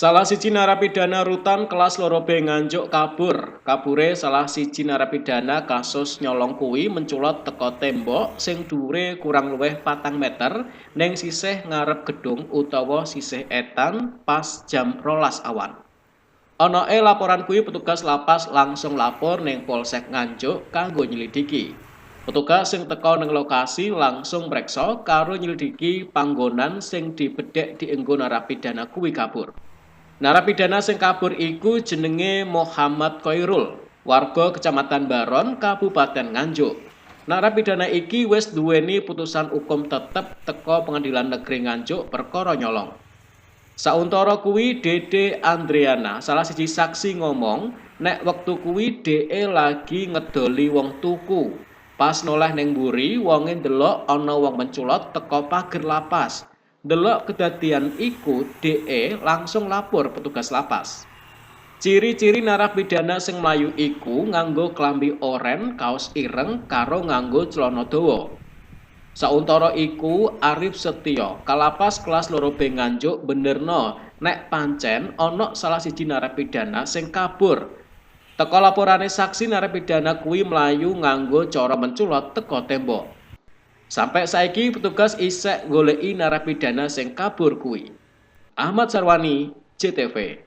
Salah siji narapidana rutan kelas 2 B Nganjuk kabur. Kabure salah siji narapidana kasus nyolong kuwi menculot teko tembok sing dhuwure kurang luwih 4 meter ning sisih ngarep gedung utawa sisih etan pas jam 12 awan. Anake laporan kuwi, petugas lapas langsung lapor ning Polsek Nganjuk kanggo nyelidiki. Petugas sing teka ning lokasi langsung mreksa karo nyelidiki panggonan sing dibedhek dienggo narapidana kuwi kabur. Narapidana sing kabur iku jenenge Muhammad Khairul, warga Kecamatan Baron, Kabupaten Nganjuk. Narapidana iki wis duweni putusan hukum tetep teka Pengadilan Negeri Nganjuk perkara nyolong. Sauntara kuwi, Dede Andriana, salah siji saksi, ngomong nek wektu kuwi DE lagi ngedoli wong tuku. Pas noleh ning mburi, wonge ndelok ana wong menculot teka pager lapas. Ndelok kedadian iku, DE langsung lapor petugas lapas. Ciri-ciri narapidana sing mlayu iku nganggo klambi oren, kaos ireng karo nganggo celana dawa. Sauntara iku, Arif Setio, Kalapas kelas 2 B Nganjuk, benerno nek pancen ana salah siji narapidana sing kabur. Teka laporane saksi, narapidana kuwi mlayu nganggo cara menculot teka tembok. Sampai saiki petugas isek goleki narapidana sing kabur kuwi. Ahmad Sarwani, JTV.